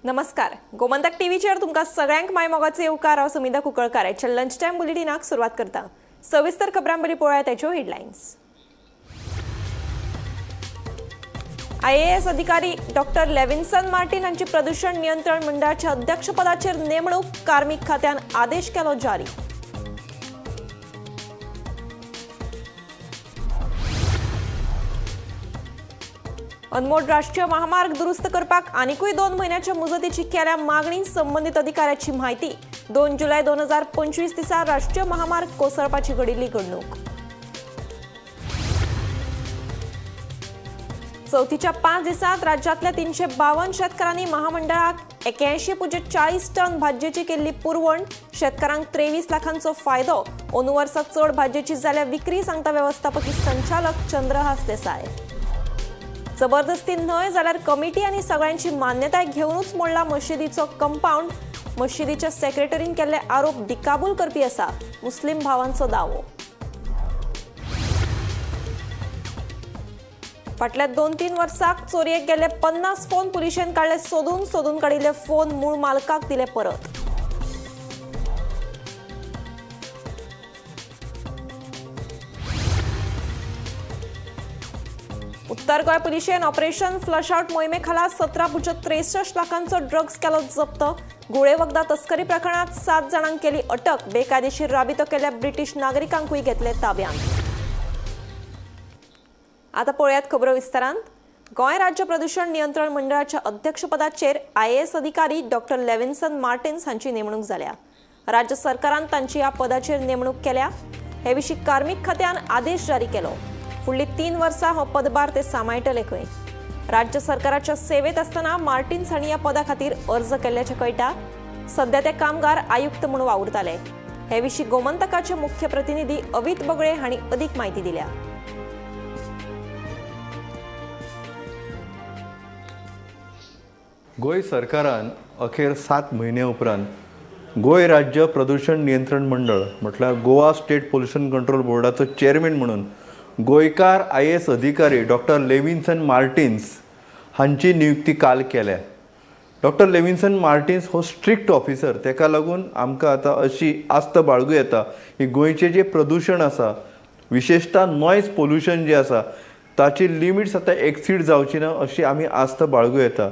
नमस्कार, गोमंतक टीव्हीचेर तुमकां सगळ्यांक माय मोगाचो येवकार. हांव सुमिता कुंकळकार. आयच्या लंच टायम बुलेटिनाक सुरवात करता. सविस्तर खबरां पयलीं पळोवया ताच्यो हेडलायन्स. आयएएस अधिकारी डॉक्टर लेविन्सन मार्टीन हांची प्रदूषण नियंत्रण मंडळाच्या अध्यक्षपदाचेर नेमणूक. कार्मिक खात्यान आदेश केलो जारी. अनमोड राष्ट्रीय महामार्ग दुरुस्त करपाक आनिकूय 2 म्हयन्याच्या मुजतीची केल्या मागणी. संबंदीत अधिकाऱ्याची म्हायती. 2 जुलय 2025 दिसा राष्ट्रीय महामार्ग कोसळपाची घडिल्ली घडणूक. चवथीच्या 5 दिसांत राज्यांतल्या 352 शेतकारांनी महामंडळाक 81.40 टन भाजयेची केल्ली पुरवण. शेतकारांक 23 लाखांचो फायदो. अंदू वर्सा चड भाजयेची जाल्या विक्री, सांगता वेवस्थापकी संचालक चंद्रहास देसाय. जबरदस्ती न्हय जाल्यार कमिटी आनी सगळ्यांची मान्यताय घेवनूच मोडला मशिदीचो कंपाऊंड. मशिदीच्या सेक्रेटरीन केल्ले आरोप दिकाबूल करपी आसा, मुस्लीम भावांचो दावो. फाटल्या 2-3 वर्साक चोरयेक गेल्ले 50 फोन पुलिशेन काडले सोदून. सोदून काडिल्ले फोन मूळ मालकाक दिले परत. उत्तर गोंय पुलिशेन ऑपरेशन फ्लश आउट मोहिमे खाला 17.63 लाखांचो ड्रग्ज केलो जप्त. घुंवळे वखदां तस्करी प्रकरणात 7 जाणांक केली अटक. बेकायदेशीर राबितो केल्ल्या ब्रिटीश नागरिकांकूय घेतले ताब्यांत. आता पळयात खबरो विस्तारान. गोंय राज्य प्रदूषण नियंत्रण मंडळाच्या अध्यक्षपदाचेर आयएएस अधिकारी डॉक्टर लेविन्सन मार्टिन्स हांची नेमणूक जाल्या. राज्य सरकारान तांची ह्या पदाचेर नेमणूक केल्या. हे विशीं कार्मिक खात्यान आदेश जारी केलो. फुडली 3 वर्सां हो पदभार ते सांबाळटले खंय. राज्य सरकाराच्या सेवेत आसतना मार्टिन्स हांणी ह्या पदा खातीर अर्ज केल्ल्याचें कळटा. सध्या ते कामगार आयुक्त म्हूण वावुरताले. हे विशीं गोमंतकाचे मुख्य प्रतिनिधी अवित बगळे हांणी अदीक म्हायती दिल्या. गोंय सरकारान अखेर 7 म्हयने उपरांत गोंय राज्य प्रदूषण नियंत्रण मंडळ, म्हटल्यार गोवा स्टेट पोल्युशन कंट्रोल बोर्डाचो चेअरमॅन म्हणून गोंयकार आयएएस अधिकारी डॉक्टर लेविन्सन मार्टिन्स हांची नियुक्ती काल केल्या. डॉक्टर लेविन्सन मार्टिन्स हो स्ट्रिक्ट ऑफिसर. तेका लागून आमकां आतां अशी आस्त बाळगूं येता की गोंयचें जें प्रदूशण आसा, विशेशता नॉयज पोल्युशन जें आसा, ताची लिमिट्स आतां एक्सीड जावची ना अशी आमी आस्त बाळगूं येता.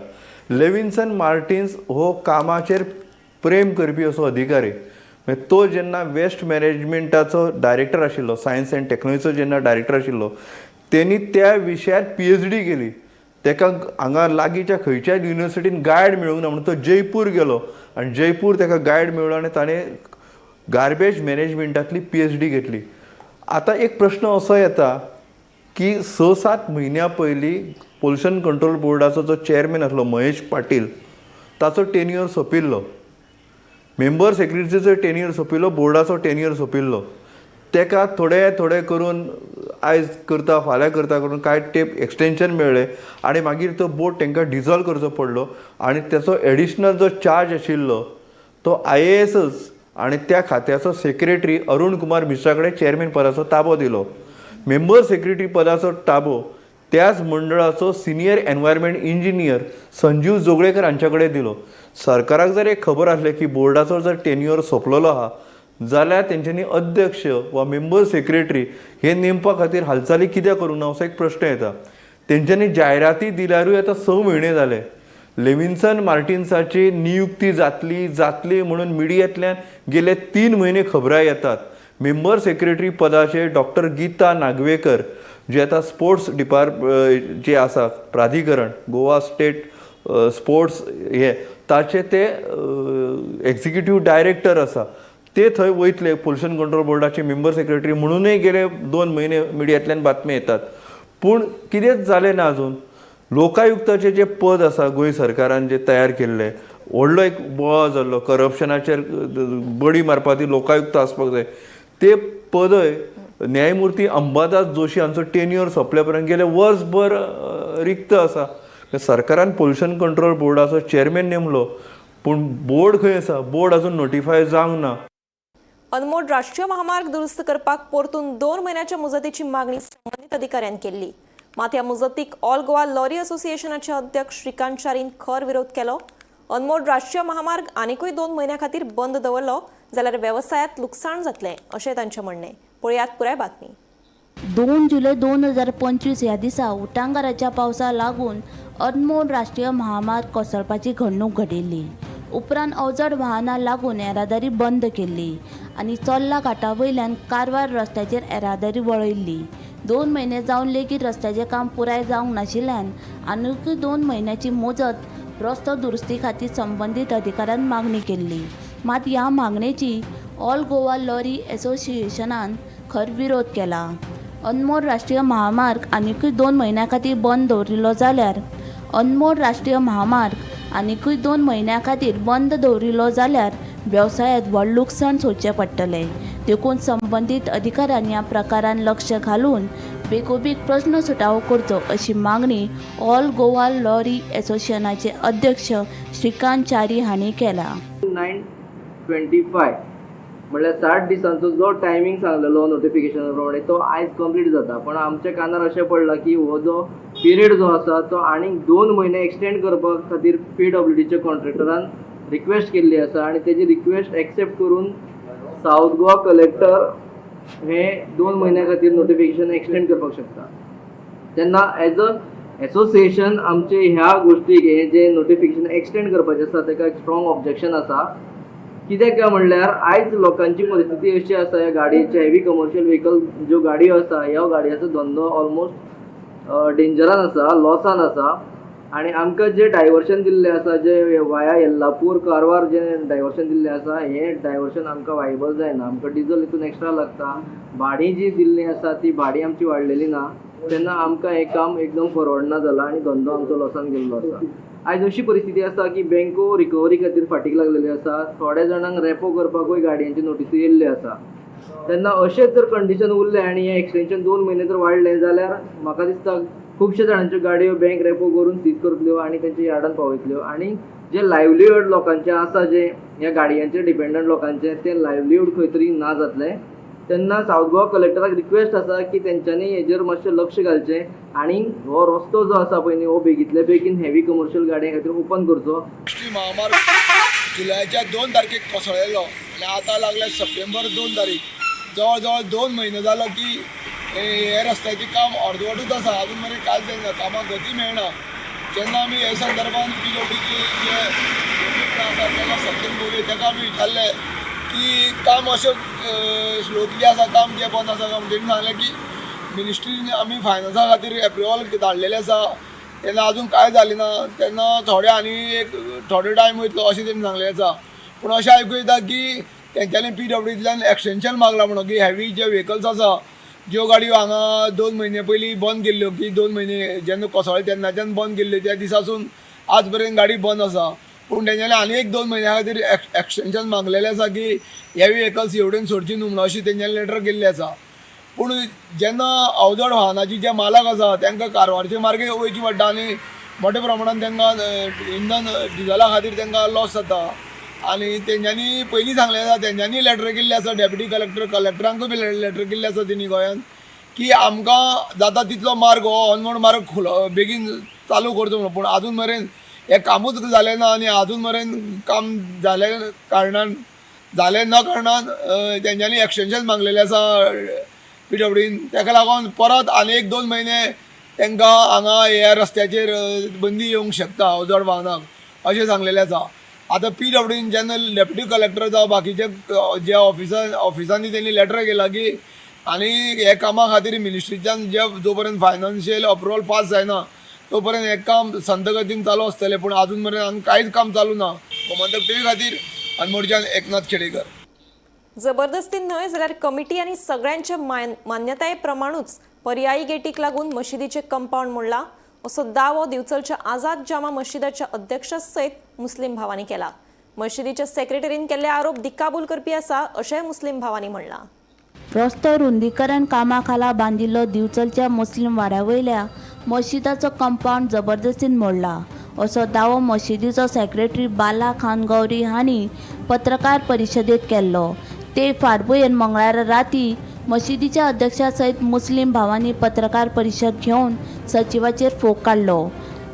लेविन्सन मार्टिन्स हो कामाचेर प्रेम करपी असो अधिकारी. मागीर तो जेन्ना वेस्ट मॅनेजमेंटाचो डायरेक्टर आशिल्लो, सायन्स अँड टॅक्नॉलॉजीचो जेन्ना डायरेक्टर आशिल्लो, तेणी त्या विशयात पीएचडी केली. तेका हांगा लागींच्या खंयच्याय युनिवर्सिटीन गायड मेळूंक ना म्हणून तो जयपूर गेलो आनी जयपूर तेका गायड मेळ्ळो आनी ताणें गार्बेज मॅनेजमेंटांतली पीएचडी घेतली. आतां एक प्रश्न असो येता की 6-7 म्हयन्या पयलीं पोल्युशन कंट्रोल बोर्डाचो जो चेअरमॅन आसलो महेश पाटील, ताचो टेन्युअर सोंपिल्लो. मेंबर सेक्रेटरीचो टेन्युअर सोंपिल्लो, बोर्डाचो टेन्युअर सोंपिल्लो. तेका थोडे थोडे करून, आयज करता फाल्यां करता करून कांय तेंप एक्सटेंशन मेळ्ळें आनी मागीर तो बोर्ड तांकां डिजॉल्व करचो पडलो आनी तेचो एडिशनल जो चार्ज आशिल्लो तो आयएएसच आनी त्या खात्याचो सेक्रेटरी अरुण कुमार मिश्रा कडेन चेअरमॅन पदाचो ताबो दिलो. मेंबर सेक्रेटरी पदाचो ताबो त्याच मंडळाचो senior environment engineer Sanjeev Joglekar हांचे कडेन दिलो. सरकाराक जर एक खबर आसलें की बोर्डाचो जर टेन्युअर सोंपलेलो आहा जाल्यार तेंच्यांनी अध्यक्ष वा मेंबर सेक्रेटरी हे नेमपा खातीर हालचाली कित्याक करूंक ना असो एक प्रश्न येता. तेंच्यांनी जायराती दिल्यारूय आतां 6 म्हयने जाले. लेविन्सन मार्टिन्साची नियुक्ती जातली जातली म्हणून मिडियांतल्यान गेले 3 म्हयने खबरां येतात. मेंबर सेक्रेटरी पदाचे डॉक्टर गीता नागवेकर, जे आतां स्पोर्ट्स डिपार्ट जे आसा प्राधिकरण, गोवा स्टेट स्पोर्ट्स हे ताचे ते एक्झिक्युटीव डायरेक्टर आसा, ते थंय वयतले पोल्युशन कंट्रोल बोर्डाचे मेंबर सेक्रेटरी म्हणूनय गेले 2 म्हयने मिडियांतल्यान बातमी येतात, पूण कितेंच जालें ना अजून. लोकायुक्ताचें जें पद आसा, गोंय सरकारान जें तयार केल्लें, व्हडलो एक बोवाळ जाल्लो, करप्शनाचेर बडी मारपा ती लोकायुक्त आसपाक जाय. ते पदय न्यायमुर्ती अंबादास जोशी हांचो टेन्युअर सोंपल्या उपरांत गेले वर्सभर रिक्त आसा. सरकारान पोल्युशन कंट्रोल बोर्डाचो चेअरमॅन नेमलो, पूण बोर्ड खंय आसा? बोर्ड अजून नोटिफाय जावंक ना. अनमोड राष्ट्रीय महामार्ग दुरुस्त करपाक परतून 2 म्हयन्याच्या मुजतीची मागणी संबंदीत अधिकाऱ्यान केल्ली. मात ह्या मुजतीक ऑल गोवा लॉरी असोसिएशनाचे अध्यक्ष श्रीकांत च्यारीन खर विरोध केलो. अनमोड राष्ट्रीय महामार्ग आनिकूय 2 म्हयन्यां खातीर बंद दवरलो जाल्यार वेवसायांत लुकसाण जातलें अशें तांचें म्हणणें. पळयात पुराय बातमी. 2 जुलय 2025 ह्या दिसा उटांगाराच्या पावसा लागून अनमोड राष्ट्रीय महामार्ग कोसळपाची घडणूक घडिल्ली. उपरांत अवजड वाहनां लागून येरादारी बंद केल्ली आनी चोर्ला घाटा वयल्यान कारवार रस्त्याचेर येरादारी वळयल्ली. 2 म्हयने जावन लेगीत रस्त्याचें काम पुराय जावंक नाशिल्ल्यान आनिकूय 2 म्हयन्याची मुजत रस्तो दुरुस्ती खातीर संबंदीत अधिकाऱ्यान मागणी केल्ली. मात ह्या मागणेची ऑल गोवा लॉरी एसोसिएशनान खर विरोध केला. अनमोड राष्ट्रीय महामार्ग आनिकूय 2 म्हयन्यां खातीर बंद दवरिल्लो जाल्यार अनमोड राष्ट्रीय महामार्ग आनिकूय 2 म्हयन्यां खातीर बंद दवरिल्लो जाल्यार वेवसायांत व्हड लुकसाण सोंसचें पडटलें. देखून संबंदीत अधिकाऱ्यांनी ह्या प्रकारान लक्ष घालून बेगोबेग प्रस्न सुटावो करचो, अशी मागणी ऑल गोवा लॉरी एसोसिएशनाचे अध्यक्ष श्रीकांत च्यारी हांणी केला. 9/25 म्हणल्यार 60 दिसांचो जो टायमींग सांगलेलो नोटिफिकेशना प्रमाणे, तो आयज कंप्लीट जाता. पण आमच्या कानार अशें पडलां की हो जो पिरियड जो आसा तो आनीक 2 म्हयने एक्सटेंड करपा खातीर पीडब्ल्यूडीच्या कॉन्ट्रॅक्टरान रिक्वेस्ट केल्ली आसा आनी तेजी रिक्वेस्ट एक्सेप्ट करून सावथ गोवा कलेक्टर हे 2 म्हयन्या खातीर नोटिफिकेशन एक्सटेंड करपाक शकता. तेन्ना एज अ एसोसिएशन आमचे ह्या गोश्टीक, हे जे नोटिफिकेशन एक्सटेंड करपाचें आसा, ताका एक स्ट्रॉंग ऑब्जेक्शन आसा. कित्याक काय म्हणल्यार आयज लोकांची परिस्थिती अशी आसा, ह्या गाडयेचे, हेवी कमर्शियल व्हेकल ज्यो गाडयो आसा, ह्या गाडयांचो धंदो ऑलमोस्ट डेंजरान आसा, लॉसान आसा. आनी आमकां जे डायवर्शन दिल्लें आसा, जे वाया येल्लापूर कारवार जे डायवर्शन दिल्लें आसा, हें डायवर्शन आमकां वायबल जायना. आमकां डिजल हितून एक्स्ट्रा लागता, भाडीं जी दिल्लीं आसा ती भाडीं आमची वाडलेली ना. तेन्ना आमकां हें काम एकदम परवडना जालां आनी धंदो आमचो लॉसान गेल्लो आसा. आयज अशी परिस्थिती आसा की बँको रिकवरी खातीर फाटीक लागलेली आसा. थोड्या जाणांक रेपो करपाकूय गाडयांची नोटिसी येयल्ल्यो आसा. तेन्ना अशेंच जर कंडिशन उरलें आनी हें एक्सटेंशन 2 म्हयने जर वाडलें जाल्यार म्हाका दिसता खुबशे जाणांच्यो गाडयो बँक रेपो करून सीज करतल्यो आनी तेंच्या यार्डान पावयतल्यो. आनी जे लायवलीहूड लोकांचे आसा, जे ह्या गाडयांचेर डिपेंडंट लोकांचे, ते लायवलीहूड खंय तरी ना जातलें. तेन्ना सावथ गोवा कलेक्टराक रिक्वेस्ट आसा की तेंच्यांनी हेजेर मातशें लक्ष घालचें आनी हो रस्तो जो आसा पळय न्ही, हो बेगींतल्या बेगीन हेवी कमर्शियल गाडयां खातीर ओपन करचो. राष्ट्रीय महामार्ग जुलयाच्या 2 तारखेक कोसळ्ळेलो आनी आतां लागले सप्टेंबर 2 तारीख. जवळ जवळ 2 म्हयने जालो की हे रस्त्याचें काम अर्दवटूच आसा. अजून मेरेन कांयच जायना, कामाक गती मेळना. जेन्ना आमी हे संदर्भान पीडब्ल्यूडीचे जे आसा ताका, सत्यम बोरे, ताका आमी विचारलें की काम अशें स्लो कितें आसा, काम कितें बंद आसा काय म्हणून. तेणी सांगलें की मिनिस्ट्रीन आमी फायनान्सा खातीर एप्रुवल धाडलेलें आसा, तेन्ना अजून कांय जालें ना, तेन्ना थोडे आनी एक थोडो टायम वयतलो अशें तेणी सांगलें आसा. पूण अशें आयकूं येता की तेंच्यांनी पीडब्ल्यूडींतल्यान एक्सटेंशन मागलां म्हणून की हेवी जे व्हेकल्स आसा, ज्यो गाडयो हांगा 2 म्हयने पयलीं बंद केल्ल्यो, की 2 म्हयने जेन्ना कोसळ्ळे तेन्नाच्यान बंद केल्ल्यो, त्या दिसासून आज पर्यंत गाडी बंद आसा. पूण तेंच्यांनी आनी एक 2 म्हयन्या खातीर एक्सटेंशन मागलेलें आसा की हेवी व्हेकल्स हेवटेन सोडची न्हू म्हणून, अशी तेंच्यांनी लेटर केल्ली आसा. पूण जेन्ना अवजड वाहनाची जे मालक आसा तांकां कारवारचे मार्गे वयची पडटा आनी मोठ्या प्रमाणान तांकां इंधन डिजला खातीर तांकां लॉस जाता. आनी तेंच्यांनी पयलीं सांगलें आसा, तेंच्यांनी लेटर केल्ली आसा डेप्युटी कलेक्टर, कलेक्टरांकूय बी लेटर केल्ली आसा तेणी गोंयांत की आमकां जाता तितलो मार्ग, हो अनमोड मार्ग खुलो बेगीन चालू करचो म्हणून. पूण आजून मेरेन हें कामूच जालें ना आनी आजून मेरेन काम जालें कारणान, जालें ना कारणान तेंच्यांनी एक्सटेंशन मागलेलें आसा पीडब्ल्यूडीन. ताका लागून परत आनी एक 2 म्हयने तांकां हांगा ह्या रस्त्याचेर बंदी येवंक शकता अवजड वाहनाक, अशें सांगलेलें आसा. आतां पीडब्ल्यूडीन जेन्ना डेप्युटी कलेक्टर जावं बाकीचे जे ऑफिसांनी तेणी लेटर केला की आनी हे कामा खातीर मिनिस्ट्रीच्यान जे जो पर्यंत फायनान्शियल अप्रुवल पास जायना तो पर्यंत हें काम संत गतीन चालू आसतलें. पूण आजून मेरेन हांगा कांयच काम चालू ना. गोमंतक टीव्ही खातीर अनमोडच्यान एकनाथ खेडेकर. जबरदस्तीन न्हय जाल्यार कमिटी आनी सगळ्यांचे मान्यताये प्रमाणूच पर्यायी गेटीक लागून मशिदीचे कंपाऊंड मोडला, असो दावो दिवचलच्या आझाद जामा मशिदाच्या अध्यक्ष सयत मुस्लीम भावांनी केला. मशिदीच्या सेक्रेटरीन केल्ले आरोप दिकाबूल करपी आसा, अशेंय मुस्लीम भावांनी म्हणलां. रस्तो रुंदीकरण कामा खाला बांदिल्लो दिवचलच्या मुस्लीम वाड्या वयल्या मशिदाचो कंपाऊंड जबरदस्तीन मोडला, असो दावो मशिदीचो सेक्रेटरी बाला खान गौरी हांणी पत्रकार परिशदेत केल्लो. ते फाटभुंयेर मंगळारा राती मशिदीच्या अध्यक्षा सयत मुस्लीम भावांनी पत्रकार परिशद घेवन सचिवाचेर फोग काडलो.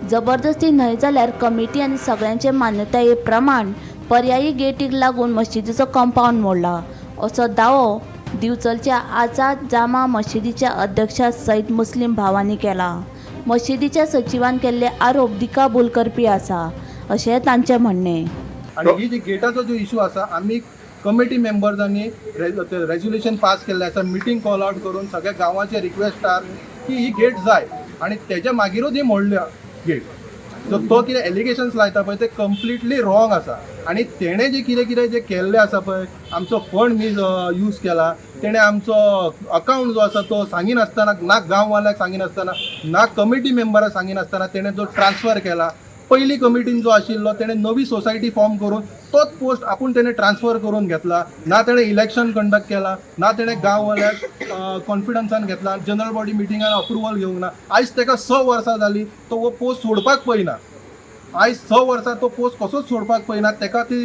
जबरदस्ती न्हय जाल्यार कमिटी आनी सगळ्यांचे मान्यताये प्रमाण पर्यायी गेटीक लागून मशिदीचो कंपावंड मोडला असो दावो दिवचलच्या आझाद जामा मशिदीच्या अध्यक्षा सयत मुस्लीम भावांनी केला. मशिदीच्या सचिवान केल्ले आरोप दिकाभूल करपी आसा अशें तांचें म्हणणें. आणि ही जी गेटाचो जो इशू आसा, आमी कमिटी मेंबर्सांनी रेजोल्युशन पास केल्लें आसा, मिटींग कॉल आउट करून सगळ्या गांवाचे रिक्वेस्टार की ही गेट जाय आनी तेज्या मागीरूच ही मोडल्या गेट. सो तो कितें एलिगेशन्स लायता पळय ते कंप्लिटली रॉंग आसा आनी तेणें जे कितें कितें जे केल्लें आसा पळय, आमचो फंड मीस यूज केला तेणें, आमचो अकावंट जो आसा तो सांगिनासतना, ना गांववाल्याक सांगिनासतना, ना कमिटी मेंबराक सांगिनासतना तेणें जो ट्रान्सफर केला. पयली कमिटीन जो आशिल्लो तेणें नवी सोसायटी फॉर्म करून तोच पोस्ट आपूण तेणें ट्रान्सफर करून घेतला. ना तेणें इलेक्शन कंडक्ट केला, ना तेणें गांववाल्याक कॉन्फिडन्सान घेतला, जनरल बॉडी मिटिंगान अप्रुवल घेवंक ना. आयज तेका 6 वर्सां जालीं तो हो पोस्ट सोडपाक पळयना. आयज 6 वर्सां तो पोस्ट कसोच सोडपाक पळयना. तेका ती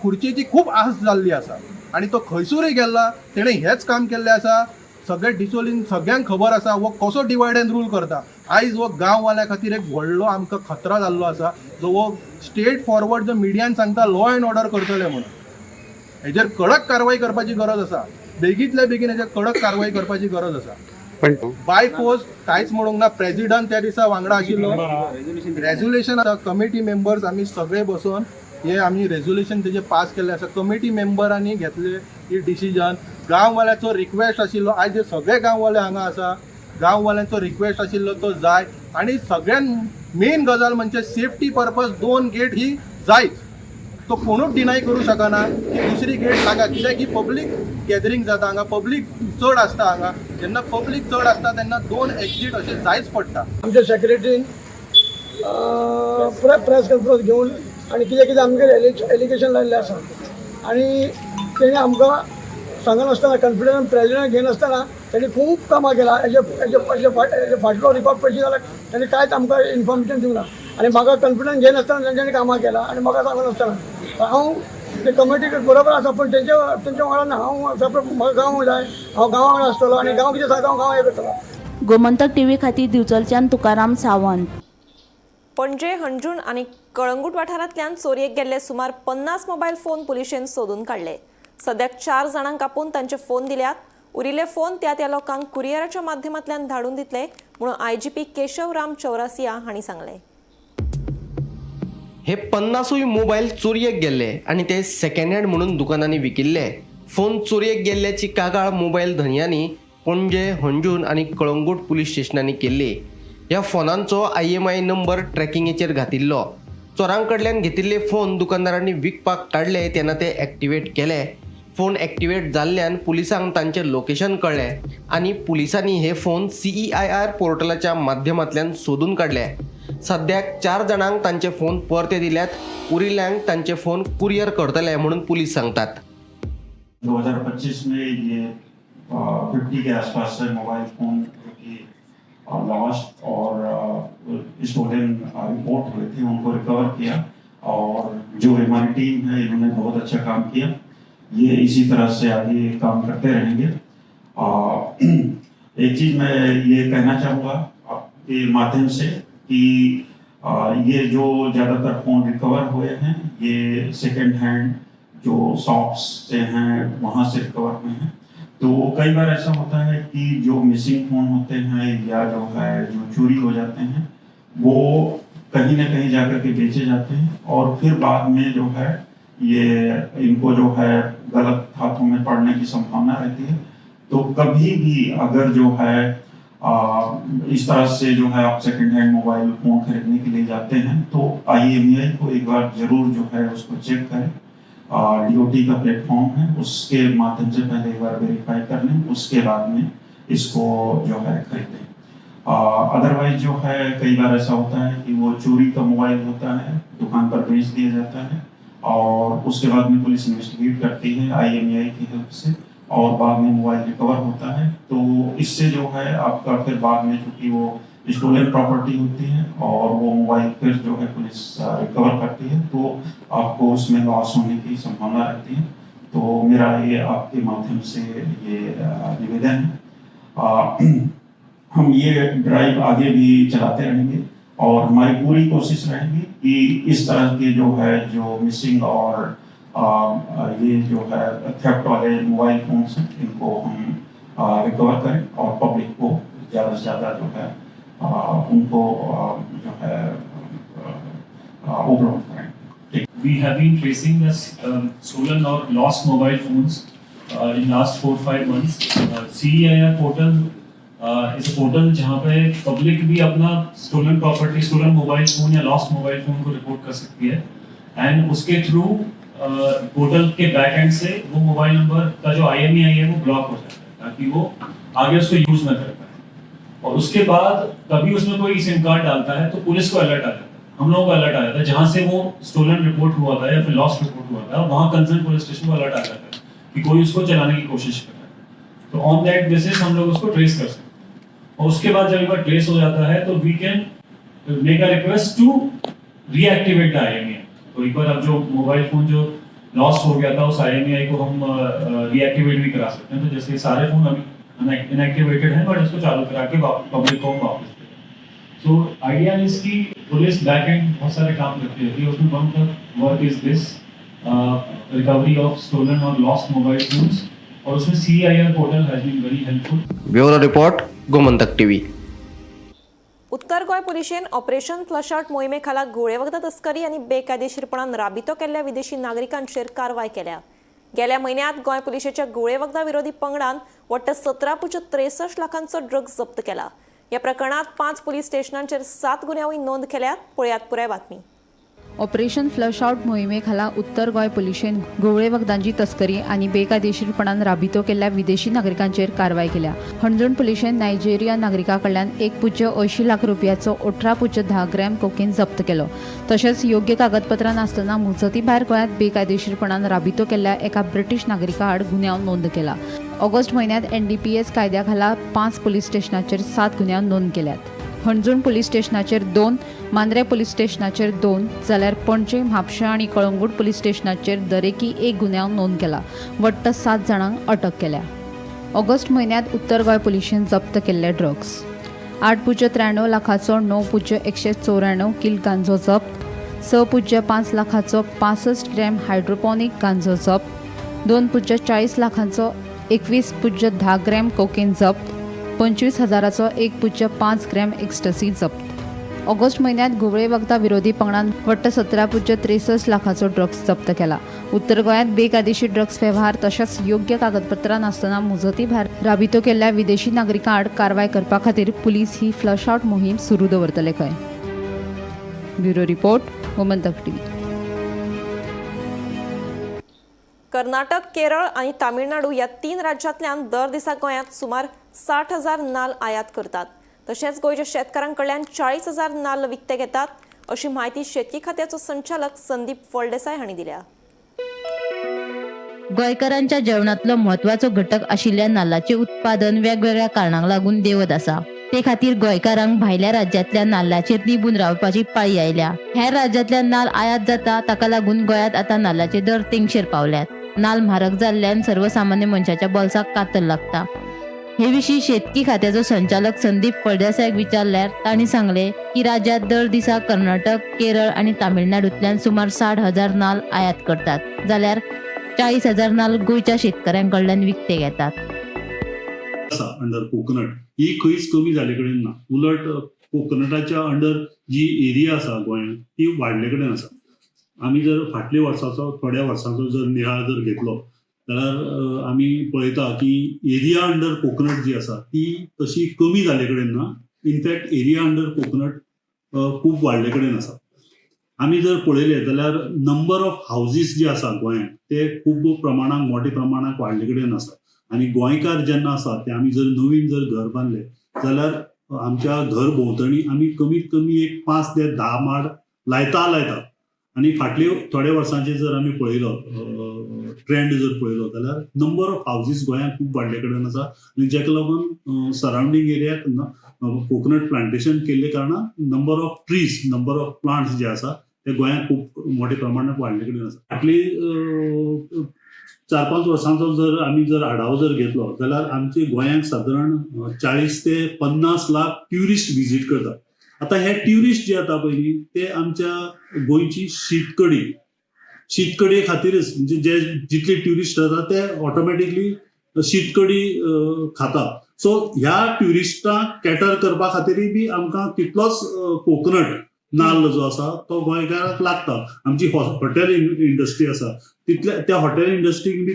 खुर्चेची खूब आस जाल्ली आसा आनी तो खंयसरूय गेल्ला तेणें हेंच काम केल्लें आसा. सगळे डिचोलीन सगळ्यांक खबर आसा हो कसो डिवायड एंड रूल करता. आयज हो गांववाल्या खातीर एक व्हडलो आमकां खतरा जाल्लो आसा, जो हो स्ट्रेट फॉरवर्ड जो मिडियान सांगता लॉ एंड ऑर्डर करतले म्हणून. हेजेर कडक कारवाय करपाची गरज आसा, बेगींतल्या बेगीन हेजेर कडक कारवाय करपाची गरज आसा. पण बाय फोर्स कांयच म्हणूंक ना. प्रेजिडंट त्या दिसा वांगडा आशिल्लो. रेजोल्युशन कमिटी मेंबर्स आमी सगळे बसून हे आमी रेजोल्युशन तेजे पास केल्ले आसा. कमिटी मेंबरांनी घेतले ही डिसिजन. गांववाल्याचो रिक्वेस्ट आशिल्लो, आयज हे सगळे गांववाले हांगा आसा, गांववाल्यांचो रिक्वेस्ट आशिल्लो तो जाय. आनी सगळ्यात मेन गजाल म्हणजे सेफ्टी पर्पज 2 गेट ही जायच. तो कोणूच डिनाय करूं शकना की दुसरी गेट नाका, कित्याक ही पब्लीक गॅदरींग जाता हांगा, पब्लीक चड आसता हांगा. जेन्ना पब्लीक चड आसता तेन्ना 2 एक्झीट अशें जायच पडटा. आमच्या सेक्रेटरीन प्रेस कॉन्फरन्स घेवन आनी कितें कितें आमगेर एलिगेशन लायिल्लें आसा आनी तेणी आमकां सांगनासतना, कॉन्फिडन्स प्रेजिडेंट घेयनासतना तेणी खूब कामां केलां. हेजे हेजे हेजे फाटलो रिकॉर्ड पळयशी जाल्यार तेणी कांयच आमकां इन्फॉर्मेशन दिवंक ना आनी म्हाका कॉन्फिडन्स घेयनासतना तेंच्यांनी कामां केलां आनी म्हाका सांगनासतना. हांव ते कमिटी बरोबर आसा, पूण तेंच्या वांगडा ना. हांव सेपरेट, म्हाका गांव जाय, हांव गांवा वांगडा आसतलो आनी गांव कितें सांगता हांव गांव हें करतलो. गोमंतक टीव्ही खातीर दिवचलच्यान तुकाराम सावंत. पणजे, हणजूण आनी कळंगूट वाठारांतल्यान चोरयेक गेल्ले सुमार 50 मोबायल फोन पुलिशेन सोदून काडले. सद्याक 4 जाणांक आपोवन तांचे फोन दिल्यात. उरिल्ले फोन त्या त्या लोकांक कुरियराच्या माध्यमांतल्यान धाडून दितले म्हणून आयजीपी केशव राम चौरासिया हांणी सांगलें. हे 50 मोबायल चोरयेक गेल्ले आनी ते सेकंड हँड म्हणून दुकानांनी विकिल्ले. फोन चोरयेक गेल्ल्याची कागाळ मोबायल धनयांनी पणजे, हणजूण आनी कळंगूट पुलीस स्टेशनांनी केल्ली. ह्या फोनांचो IMI number ट्रॅकिंगेचेर घातिल्लो. चोरां कडल्यान घेतिल्ले फोन दुकानदारांनी विकपाक काडले तेन्ना ते एक्टिवेट केले. फोन एक्टिवेट जाल्ल्यान पुलिसांक तांचें लोकेशन कळ्ळें आनी पुलिसांनी हे फोन CEIR पोर्टलाच्या माध्यमांतल्यान सोदून काडले. सद्याक 4 जाणांक तांचे फोन परते दिल्यात, उरिल्ल्यांक तांचे फोन कुरियर करतले म्हणून पुलीस सांगतात. 2025 में ये 50 के आसपास से मोबाइल फोन जो कि लॉस्ट और स्टोलन रिपोर्ट हुए थे, उनको रिकवर किया और जो हमारी टीम है, इन्होंने बहुत अच्छा काम किया. ये इसी तरह से आगे काम करते रहेंगे. एक चीज़ मैं ये कहना चाहूँगा आपके माध्यम से कि ये जो ज़्यादातर फ़ोन रिकवर हुए हैं, ये सेकंड हैंड जो शॉप्स से हैं, वहाँ से रिकवर हुए हैं. तो कई बार ऐसा होता है कि जो मिसिंग फ़ोन होते हैं या जो है जो चोरी हो जाते हैं, वो कहीं ना कहीं जाकर के बेचे जाते हैं और फिर बाद में जो है ये इनको जो है गलत हाथों में पड़ने की संभावना रहती है. तो कभी भी अगर जो है इस तरह से जो है आप सेकंड हैंड मोबाइल फोन खरीदने के लिए जाते हैं, तो IMEI को एक बार जरूर जो है उसको चेक करें. डीओटी का प्लेटफॉर्म है, उसके माध्यम से पहले एक बार वेरीफाई कर लें, उसके बाद में इसको जो है खरीदें. अदरवाइज जो है कई बार ऐसा होता है कि वो चोरी का मोबाइल होता है, दुकान पर बेच दिया जाता है और उसके बाद में पुलिस इन्वेस्टिगेट करती है IMEI की हेल्प से और बाद में मोबाइल रिकवर होता है. तो इससे जो है आपका फिर बाद में चूंकि वो स्टोलन प्रॉपर्टी होती है और वो मोबाइल फिर जो है पुलिस रिकवर करती है, तो आपको उसमें लॉस होने की संभावना रहती है. तो मेरा ये आपके माध्यम से ये निवेदन है. हम ये ड्राइव आगे भी चलाते रहेंगे. और हमारी पूरी कोशिश रहेगी कि इस तरह के जो है जो मिसिंग और ये जो है थेफ्ट वाले मोबाइल फोन्स हैं, इनको हम रिकवर करें और पब्लिक को ज़्यादा से ज़्यादा जो है उनको जो है उपलब्ध करें। We have been tracing the stolen or lost mobile phones in last 4-5 months. CEIR portal is a portal जहाँ पे पब्लिक भी अपना stolen property, stolen mobile phone या लॉस्ट मोबाइल फोन को रिपोर्ट कर सकती है एंड उसके थ्रू पोर्टल के बैक एंड से वो मोबाइल नंबर का जो आईएमईआई है, वो ब्लॉक हो जाता है, ताकि वो आगे उसको यूज ना कर पाए। और उसके बाद कभी उसमें कोई सिम कार्ड डालता है तो पुलिस को अलर्ट आ जाता है, हम लोगों को अलर्ट आ जाता है। जहां से वो स्टोलन रिपोर्ट हुआ था या फिर लॉस्ट रिपोर्ट हुआ था, वहां कंसर्न पुलिस स्टेशन को अलर्ट आ जाता है कि कोई उसको चलाने की कोशिश कर रहा है। तो ऑन that basis हम लोग उसको ट्रेस कर सकते हैं और उसके बाद जब एक बार ट्रेस हो जाता है तो we can make a request to reactivate the IMEI। तो एक बार अब जो मोबाइल फोन जो लॉस्ट हो गया था, उस आईएमईआई को हम रीएक्टिवेट भी करा सकते हैं। तो जैसे सारे फोन अभी इनएक्टिवेटेड हैं, बट इसको चालू करा के पब्लिक को हम वापस दे। सो आइडिया is कि पुलिस बैक एंड बहुत सारे काम करती रहती है। उसमें one of work is this recovery of stolen or lost mobile phones और उसमें CEIR portal has been very helpful। Bureau report, Gomantak TV. उत्तर गोंय पुलिशेन ऑपरेशन फ्लश आउट मोहिमे खाला घुंवळे वखदां तस्करी आनी बेकायदेशीरपणान राबितो केल्ल्या विदेशी नागरिकांचेर कारवाय केल्या। गेल्या म्हयन्यांत गोंय पुलिशेच्या घुंवळे वखदां विरोधी पंगडान वट्ट 17.63 लाखांचो ड्रग्ज जप्त केला। ह्या प्रकरणात पांच पुलीस स्टेशनांचेर सात गुन्यांवूय नोंद केल्यात। पळयात पुराय बातमी। ऑपरेशन फ्लश आउट मोहिमेखाला उत्तर गोंय पुलिशेन घुंवळे वखदांची तस्करी आनी बेकायदेशीरपणान राबितो केल्ल्या विदेशी नागरिकांचेर कारवाय केल्या। हणजूण पुलिशेन नायजेरिया नागरिका कडल्यान 1.80 लाख रुपयाचो 18.10 ग्रॅम कोकेन जप्त केलो। तशेंच योग्य कागदपत्रां नासतना मुजती भायर गोंयांत बेकायदेशीरपणान राबितो केल्ल्या एका ब्रिटीश नागरिका आड गुन्यांव नोंद केला। ऑगस्ट म्हयन्यांत एनडीपीएस कायद्या खाला पांच पुलीस स्टेशनाचेर सात गुन्यांव नोंद केल्यात। हणजूण पुलीस स्टेशनाचेर दोन, मांद्रे पुलीस स्टेशनाचेर दोन, जाल्यार पणजे, म्हापशें आनी कळंगूट पुलीस स्टेशनाचेर दरेकी एक गुन्यांव नोंद केला। वट्ट सात जाणांक अटक केल्या। ऑगस्ट म्हयन्यांत उत्तर गोंय पुलिशेन जप्त केल्ले ड्रग्स: 8.93 लाखाचो 9.194 कील गांजो जप्त, 6.5 लाखाचो 65 ग्रॅम हायड्रोपॉनिक गांजो जप्त, 2.40 लाखांचो 21.10 ग्रॅम कोकेन जप्त, 25 हजाराचो 1.5 ग्रॅम एक्स्टसी जप्त। ऑगस्ट म्हयन्यांत घुंवळे वखदां विरोधी पंगडान वट्ट 17.63 लाखाचो ड्रग्ज जप्त केला। उत्तर गोंयांत बेकायदेशीर ड्रग्ज वेव्हार तशेंच योग्य कागदपत्रां नासतना मुजती भायर राबितो केल्ल्या विदेशी नागरिकां आड कारवाय करपा खातीर पुलीस ही फ्लश आउट मोहीम सुरू दवरतले खंय। Bureau report, Gomantak TV. Karnataka, Kerala आनी तामिळनाडू ह्या तीन राज्यांतल्यान दर दिसा गोंयांत सुमार 60,000 नाल्ल आयात करतात। तशेंच गोंयच्या शेतकारां कडल्यान 40,000 नाल्ल विकते घेतात, अशी म्हायती शेतकी खात्याचो संचालक संदीप फळदेसाय हांणी दिल्या। गोंयकारांच्या जेवणांतलो म्हत्वाचो घटक आशिल्ल्या नाल्लाचें उत्पादन वेगवेगळ्या कारणांक लागून देंवत आसा। ते खातीर गोंयकारांक भायल्या राज्यांतल्या नाल्लाचेर निंबून रावपाची पाळी आयल्या। हेर राज्यांतल्यान नाल्ल आयात जाता, ताका लागून गोंयांत आतां नाल्लाचे दर तेंगशेर पावल्यात। नाल्ल म्हारग जाल्ल्यान सर्वसामान्य मनशाच्या बोल्साक कातर लागता। हे विशीं शेतकी खात्याचो संचालक संदीप फळदेसायाक विचारल्यार तांणी सांगले की राज्यात दर दिसा कर्नाटक, केरळ आनी तामिळनाडूंतल्यान सुमार 60,000 नाल्ल आयात करतात, जाल्यार 40,000 नाल्ल गोंयच्या शेतकऱ्यां कडल्यान विकते घेतात। आसा अंडर कोकोनट ही खंयच कमी जाल्ले कडेन ना। उलट कोकोनटाच्या अंडर जी एरिया आसा गोंयांत, ती वाडले कडेन आसा। आमी जर फाटल्या वर्साचो, थोड्या वर्सांचो जर नियाळ जर घेतलो जाल्यार आमी पळयता की एरिया अंडर कोकोनट जी आसा ती तशी कमी जाल्ले कडेन ना। In fact area under coconut खूब वाडले कडेन आसा। आमी जर पळयलें जाल्यार नंबर ऑफ हावजीस जे आसा गोंयांत, ते खूब प्रमाणात, मोठ्या प्रमाणात वाडले कडेन आसा। आनी गोंयकार जेन्ना आसा ते आमी जर नवीन जर घर बांदले जाल्यार आमच्या घर भोंवतणी आमी कमीत कमी एक 5 ते 10 माड लायता लायता। आनी फाटले थोड्या वर्सांचे जर आमी पळयलो, ट्रेंड जर पळयलो जाल्यार नंबर ऑफ हावजीस गोंयांत खूब वाडले कडेन आसा आनी जेका लागून सरावंडींग एरियाक कोकोनट प्लांटेशन केल्ले कारणान number of trees, number of plants जे आसा ते गोंयांत खूब मोठ्या प्रमाणात वाडले कडेन आसा। फाटली 4-5 वर्सांचो जर आमी जर आढावो जर घेतलो जाल्यार आमचे गोंयांत सादारण 40 ते 50 लाख ट्युरिस्ट विजीट करतात। आतां हे ट्युरिस्ट जे येता पळय न्ही ते आमच्या गोंयची शीतकडी, शीतकडये खातीरच, म्हणजे जे जितले ट्युरिस्ट येता ते ऑटोमॅटिकली शीतकडी खाता. सो ह्या ट्युरिस्टांक कॅटर करपा खातीरय बी आमकां तितलोच कोकोनट नाल्ल जो आसा तो गोंयकाराक लागता. आमची हॉटेल इंडस्ट्री आसा, तितल्या त्या हॉटेल इंडस्ट्रीक बी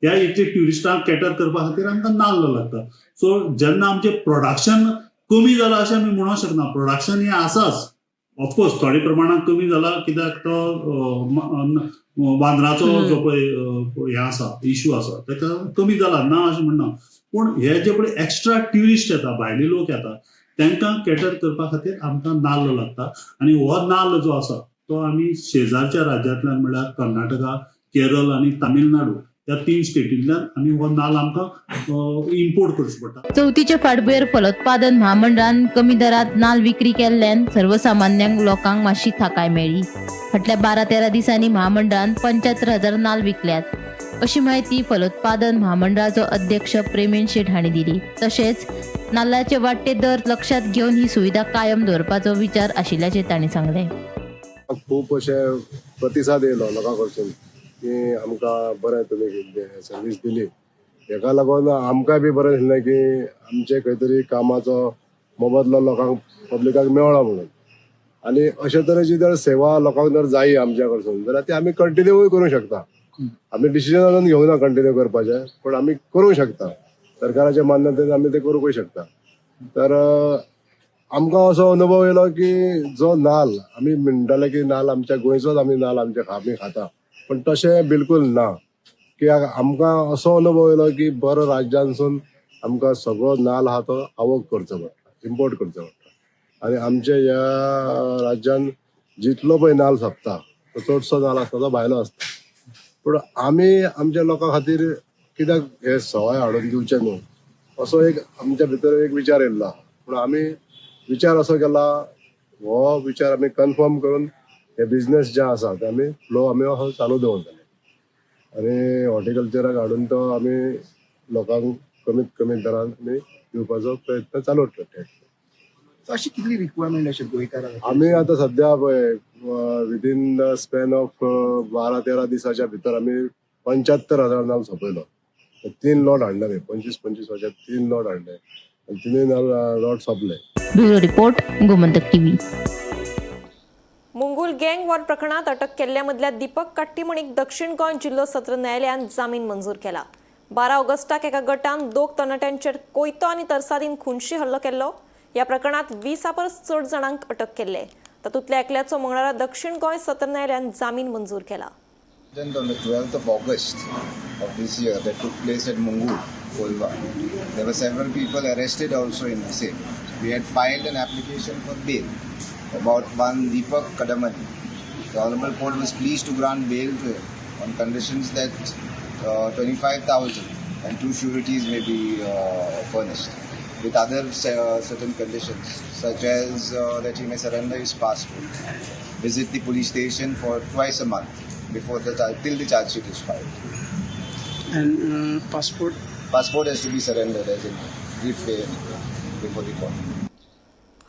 ह्या इतले ट्युरिस्टांक कॅटर करपा खातीर आमकां नाल्ल लागता. सो जेन्ना आमचें प्रोडक्शन कमी जालां अशें आमी म्हणूंक शकना, प्रोडक्शन हें आसाच, ऑफकोर्स थोडे प्रमाणांत कमी जाला कित्याक तो वांदराचो जो पळय हें आसा, इशू आसा, ताका कमी जाला ना अशें म्हणना, पूण हे जे पळय एक्स्ट्रा ट्युरिस्ट येता, भायले लोक येता, तांकां कॅटर करपा खातीर आमकां नाल्ल लागता. आनी हो नाल्ल जो आसा तो आमी शेजारच्या राज्यांतल्यान म्हणल्यार कर्नाटका, केरळ आनी तामिळनाडू ह्या 3 स्टेटींतल्यान आमी हो नाल्ल आमकां इम्पोर्ट करचो पडटा. चवथीचे फाटभुंयेर फलोत्पादन म्हामंडळान कमी दरात नाल विक्री केल्ल्यान सर्वसामान्यांक लोकांक मातशी थाकाय मेळ्ळी. फाटल्या 12-13 दिसांनी म्हामंडळान 75,000 नाल विकल्यात अशी म्हायती फलोत्पादन म्हामंडळाचो अध्यक्ष प्रेमेन शेट हांणी दिली. तशेंच नाल्लाचे वाडटे दर लक्षात घेवन ही सुविधा कायम दवरपाचो विचार आशिल्ल्याचें तांणी सांगलें. खूब अशे प्रतिसाद येयलो लोकां कडसून की आमकां बरें तुमी सर्वीस दिली, हेका लागून आमकांय बी बरें दिसलें की आमचे खंय तरी कामाचो मोबदलो लोकांक, पब्लिकाक मेळ्ळो म्हणून. आनी अशे तरेची जर सेवा लोकांक जर जायी आमच्या कडसून जाल्यार ती आमी कंटिन्यूय करूंक शकता. आमी डिसिजन अजून घेवना ना कंटिन्यू करपाचें, पूण आमी करूंक शकता, सरकाराच्या मान्यतेन आमी ते करूंकूय शकता. तर आमकां असो अनुभव येयलो की जो नाल्ल आमी म्हणटाले की नाल्ल आमच्या गोंयचोच, आमी नाल्ल आमी खाता, पण तशें बिलकुल ना. की आमकां असो अनुभव येयलो की बरो राज्यांसून आमकां सगळो नाल्ल आहा तो आवक करचो पडटा, इम्पोर्ट करचो पडटा. आनी आमच्या ह्या राज्यान जितलो पळय नाल्ल सोंपता तो चडसो नाल्ल आसता तो भायलो आसता. पूण आमी आमच्या लोकां खातीर कित्याक हे सवाय हाडून दिवचें न्हू असो एक आमच्या भितर एक विचार येयल्लो. पूण आमी विचार असो केला, हो विचार आमी कन्फर्म करून हे बिजनेस जे आसा ते आमी फ्लो आमी असो चालू दवरतले आनी हॉर्टिकल्चराक हाडून तो आमी लोकांक कमीत कमी दरान आमी दिवपाचो प्रयत्न चालू दवरतले. अशी कितली रिक्वायरमेंट अशें गोंयकारांक? आमी आतां सद्या पळय विदीन the span of 12-13 दिसाच्या भितर आमी 75,000 नाल्ल सोंपयलो. 3 लॉट हाडले आमी, 25-25 वर्सां 3 लॉट हाडले आनी 3 लॉट सोंपले. Bureau report, Gomantak TV. Mungul gang war प्रकरणात अटक केल्ल्या मदल्या दीपक काट्टीमणीक दक्षिण गोंय जिल्लो सत्र न्यायालयान जामीन मंजूर केला. 12 ऑगस्टाक एका गटान 2 तरणाट्यांचेर कोयतो आनी तरसादीन खुनशी हल्लो केल्लो. ह्या प्रकरणात 20 परस चड जाणांक अटक केल्ले. तातूंतल्या एकल्याचो मंगळारा दक्षिण गोंय सत्र न्यायालयान जामीन मंजूर केला. On the 12th of August of this year that took place at Mungul, Kolva, there were several people arrested also in the same. We had filed an application for bail about one Deepak Kadamani. The Honorable Court was pleased to grant bail to him on conditions that 25,000 and 2 sureties may be furnished, with other certain conditions such as that he may surrender his passport, visit the police station for twice a month before the till the charge sheet is filed. And passport? Passport has to be surrendered as in brief way before the court.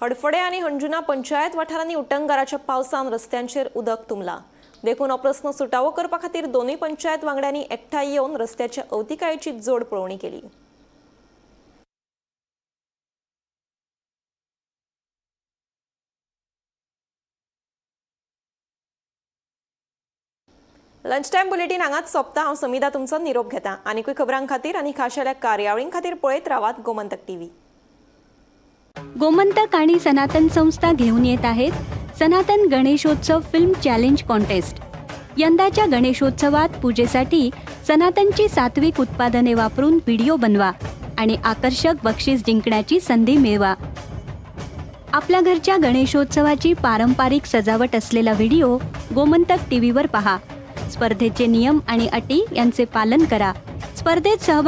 Hadfade आनी हणजुना पंचायत वाठारांनी उटंगाराच्या पावसान रस्त्यांचेर उदक तुंबला. देखून हो प्रस्न सुटावो करपा खातीर दोनूय पंचायत वांगड्यांनी एकठांय येवन रस्त्याच्या अवतिकायेची जोड पळोवणी केली. लंच टायम बुलेटीन हांगाच सोंपता. हांव समिधा तुमचो निरोप घेता. आनीकूय खबरां खातीर आनी खाशेल्या कार्यावळीं खातीर पळयत रावात गोमंतक टीव्ही. गोमंतक आणि सनातन संस्था घेऊन येत आहेत सनातन गणेशोत्सव फिल्म चॅलेंज कॉन्टेस्ट. यंदाच्या गणेशोत्सवात पूजेसाठी सनातनची सात्विक उत्पादने वापरून व्हिडिओ बनवा आणि आकर्षक बक्षीस जिंकण्याची संधी मिळवा. आपल्या घरच्या गणेशोत्सवाची पारंपरिक सजावट असलेला व्हिडिओ गोमंतक टीव्हीवर पहा. स्पर्धेचे नियम आणि अटी यांचे पालन करा. स्पर्धेत सहभागी